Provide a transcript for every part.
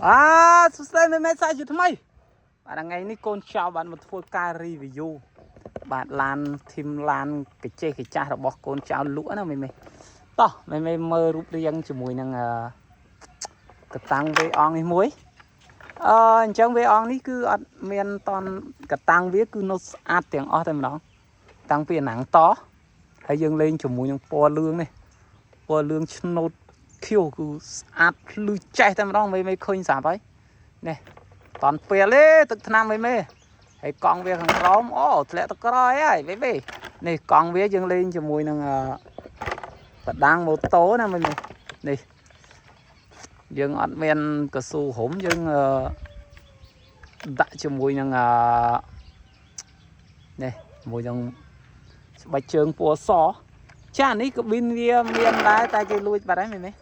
បាទសួស្តីមេមេសាជាថ្មីបាទថ្ងៃនេះកូនចៅបានមកធ្វើការ review បាទឡានធីមឡានកចេះកចាស់របស់កូនចៅលក់ណាមេមេតោះមេមេមើលរូបរាងជាមួយនឹងអឺកតាំងវេអងនេះមួយអឺអញ្ចឹងវេអងនេះគឺអត់មានតនកតាំងវាគឺនៅស្អាតទាំងអស់តែម្ដងតាំងពីអាណាំងតហើយយើងលេងជាមួយនឹងពណ៌លឿងនេះពណ៌លឿងឆ្នូតខៀវគឺស្អាតភ្លឺចេះតែម្ដងមេមេឃើញស្រាប់ហើយនេះតន់ពេលទេទឹកថ្នាំមេមេហើយកង់វាខាងក្រោមអូធ្លាក់ទៅក្រោយហើយមេមេនេះកង់វាយើងលេងជាមួយនឹងអឺបដាំងម៉ូតូណាមេមេនេះយើងអត់មានកស៊ូរុំយើងអឺដាក់ជាមួយនឹងអឺនេះជាមួយនឹងស្បែកជើងពណ៌សចានេះកប៊ីនវាមានដែរតែគេលួចបាត់ហើយមេមេ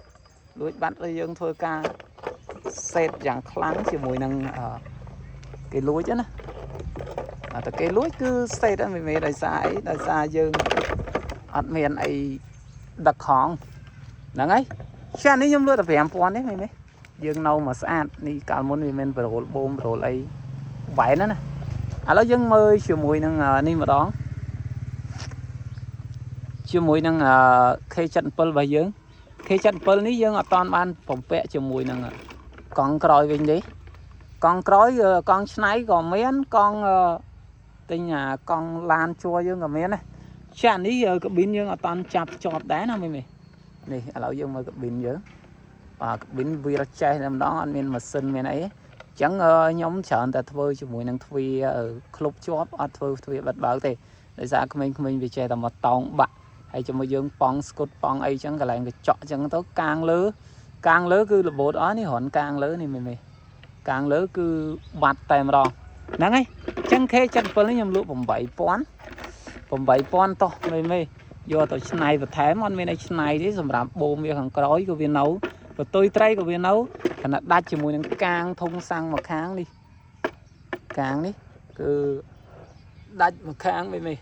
លួចបាត់ហើយយើងធ្វើការសេតយ៉ាងខ្លាំងជាមួយនឹងអឺគេលួចណាបាទតែគេលួចគឺសេតហ្នឹងមេមេដោយសារអីដោយសារយើងអត់មានអីដឹកខងហ្នឹងហើយចានេះខ្ញុំលក់តែ5000ទេមេមេយើងនៅមកស្អាតនេះកាលមុនវាមានប្រូលបូមប្រូលអីបែនណាណាឥឡូវយើងមើលជាមួយនឹងនេះម្ដងជាមួយនឹង K77 របស់យើង K77 នេះយើងអត់តាន់បានបំពាក់ជាមួយនឹងកង់ក្រោយវិញទេកង់ក្រោយកង់ឆ្នៃក៏មានកង់ទិញអាកង់ឡានជួរយើងក៏មានដែរចានេះកប៊ីនយើងអត់តាន់ចាប់ជាប់ដែរណាមីមីនេះឥឡូវយើងមើលកប៊ីនយើងបាទកប៊ីនវាចេះតែម្ដងអត់មានម៉ាស៊ីនមានអីអញ្ចឹងខ្ញុំច្រើនតែធ្វើជាមួយនឹងទ្វារក្លុបជាប់អត់ធ្វើទ្វារបិទបើកទេដោយសារក្មេងៗវាចេះតែមកតោងបាក់ហើយជាមួយយើងប៉ង់ស្គុតប៉ង់អីចឹងកន្លែងកញ្ចក់ចឹងទៅកាងលើកាងលើគឺរបូតអស់នេះរនកាងលើនេះមេមេកាងលើគឺបាត់តែម្ដងហ្នឹងហើយចឹង K77 នេះខ្ញុំលក់8000 8000តោះមេមេយកទៅឆ្នៃបន្ថែមអត់មានអីឆ្នៃទេសម្រាប់បូមវាខាងក្រោយក៏វានៅបន្ទុយត្រីក៏វានៅខណៈដាច់ជាមួយនឹងកាងធុងសាំងមួយខាងនេះកាងនេះគឺដាច់មួយខាងមេមេ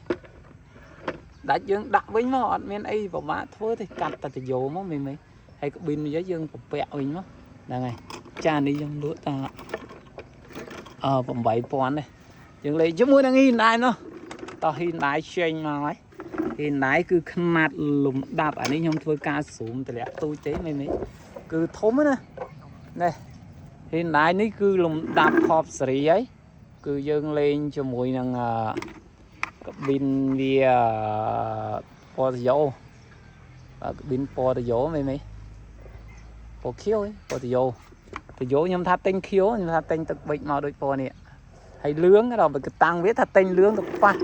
ដាច់យើងដាក់វិញមកអត់មានអីពិបាកធ្វើទេកាត់តែតយោមកមេមេហើយកប៊ីនវាយើងពពាក់វិញមកហ្នឹងហើយចានេះខ្ញុំលក់តាអឺ8000ទេយើងលេងជាមួយនឹង Hyundai នោះតោះ Hyundai ចេញមកហើយ Hyundai គឺខ្នាតលំដាប់អានេះខ្ញុំធ្វើការស៊ូមតម្លាក់ទូចទេមេមេគឺធំណានេះ Hyundai នេះគឺលំដាប់ top series ហើយគឺយើងលេងជាមួយនឹងអឺកប៊ីនវាពណ៌តយោបាទកប៊ីនពណ៌តយោមេមេពណ៌ខៀវឯងពណ៌តយោតយោខ្ញុំថាទិញខៀវខ្ញុំថាទិញទឹកប៊ិចមកដូចពណ៌នេះហើយលឿងដល់បើកតាំងវាថាទិញលឿងទៅប៉ះ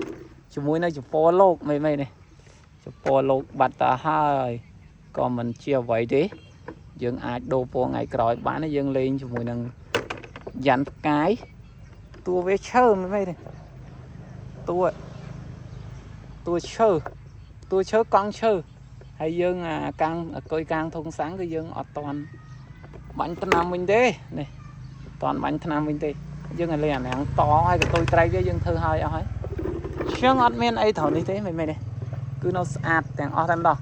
ជាមួយនៅជប៉ុនលោកមេមេនេះជប៉ុនលោកបាត់តហើយក៏មិនជាអ្វីទេយើងអាចដូរពណ៌ថ្ងៃក្រោយបានយើងលេងជាមួយនឹងយ៉ាន់ផ្កាយតួវាឈើមេមេនេះតួតួឈើតួឈើកង់ឈើហើយយើងអាកាំងអកុយកាងធុងសាំងគឺយើងអត់តន់បាញ់ថ្នាំវិញទេនេះអត់តន់បាញ់ថ្នាំវិញទេយើងឲ្យលេងអាណាំងតហើយកតុយត្រីវាយើងធ្វើហើយអស់ហើយឈឹងអត់មានអីត្រូវនេះទេមិនមែនទេគឺនៅស្អាតទាំងអស់តែម្ដង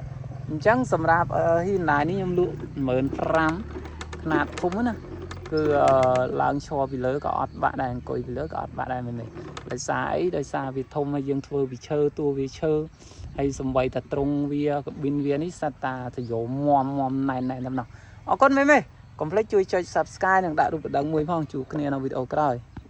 អញ្ចឹងសម្រាប់ Hyundai នេះខ្ញុំលក់15000ខ្នាតធំណាគឺឡើងឈរពីលើក៏អត់បាក់ដែរអង្គុយពីលើក៏អត់បាក់ដែរមែនទេដោយសារអីដោយសារវាធំហើយយើងធ្វើពីឈើតួវាឈើហើយសំបីតាត្រង់វាកប៊ីនវានេះសត្វតាតយោមមមណែនណែនតែម្ដងអរគុណមេមេកុំភ្លេចជួយចុច Subscribe និងដាក់រូបកណ្ដឹងមួយផងជួបគ្នានៅវីដេអូក្រោយ។